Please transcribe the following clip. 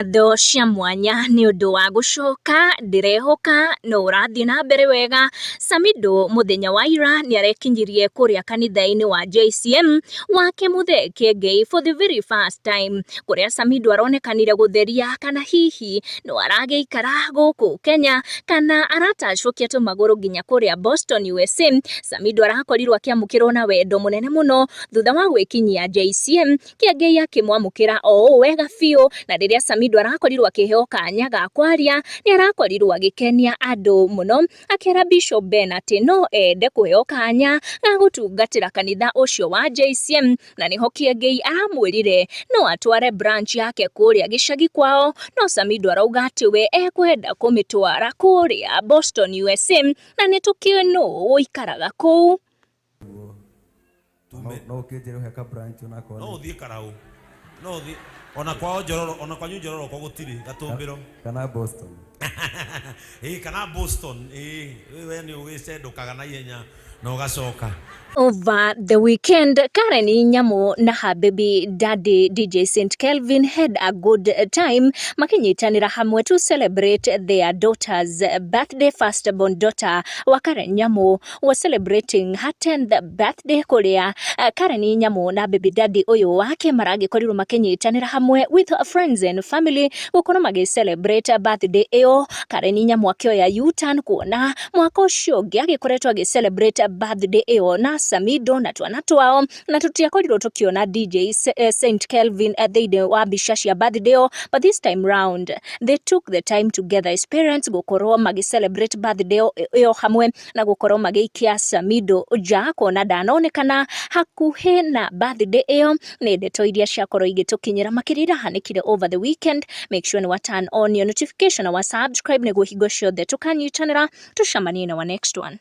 Ngatho cia mwanya nĩ ũndũ wa gũcoka, ndĩrehoka no ũrathiĩ na mbere wega. Samidoh mũthenya wa ira nĩ arekinyirie kũrĩa kanitha-inĩ wa JCM wake Muthee Kiengei for the very first time, kũrĩa Samidoh aronekanire gũtheria kana hihi no aragĩikara gũkũ Kenya kana aratacũkia tũmagũrũ nginya kũrĩa Boston, USA. Samidoh arakorirwo akĩamũkĩrwo na wendo mũnene mũno thutha wa gwĩkinyia JCM. Kĩengei akĩmwamũkĩra o ũũ wega biũ, na rĩrĩa Samido arakorirwo akĩheo kanya ga kwaria, nĩ arakorirwo agĩkenia andũ mũno, akĩra Bishop Ben atĩ no ende kũheo kanya ga gũtungatĩra kanitha ũcio wa JCM, na nĩho Kĩengei aramwĩrire no atware branch yake kũrĩa gĩcagi kwao, no Samido arauga atĩ we ekwenda kũmĩtwara kũrĩa Boston, USA, na nĩ tũkĩũĩ nũ ũikaraga kũu. Tume. No ũkĩnjĩre ũhe ka branch onakorwo No ũthiĩ Karaũ. No ũthiĩ ona kwao Njororo, ona kwanyu Njororo ko gũtirĩ Gatũmbĩro. Kana Boston. Ĩĩ kana Boston. Ĩĩ we nĩ ũgĩcendũkaga na ihenya na ũgacoka. Over the weekend, Karen Nyamu na her baby daddy DJ St. Kelvin had a good time makinyitanĩra hamwe to celebrate their daughter's birthday. Firstborn daughter wa Karen Nyamu was celebrating her 10th birthday kũrĩa Karen Nyamu na baby daddy ũyũ wake maragĩkorirwo makĩnyitanĩra hamwe with friends and family gũkorwo magĩ celebrate birthday ĩyo. Karen Nyamu akĩoya U-turn kuona mwaka ũcio ũngĩ agĩkoretwo agĩ celebrate birthday ĩyo na Samido na twana twao, na tũtiakorirwo tũkĩona DJ St Kelvin thĩinĩ wa mbica cia birthday ĩyo, but this time round they took the time together as parents gũkorwo magĩ celebrate birthday ĩyo hamwe na gũkorwo magĩikia Samido nja kuona ndanonekana hakuhĩ na birthday ĩyo. Nĩ ndeto iria ciakorwo igĩtũkinyĩra makĩria irahanĩkire over the weekend. Make sure nĩ wa turn on your notification na wa subscribe nĩguo hingo ciothe tũkanyitanĩra. Tũcemanie na wa next one.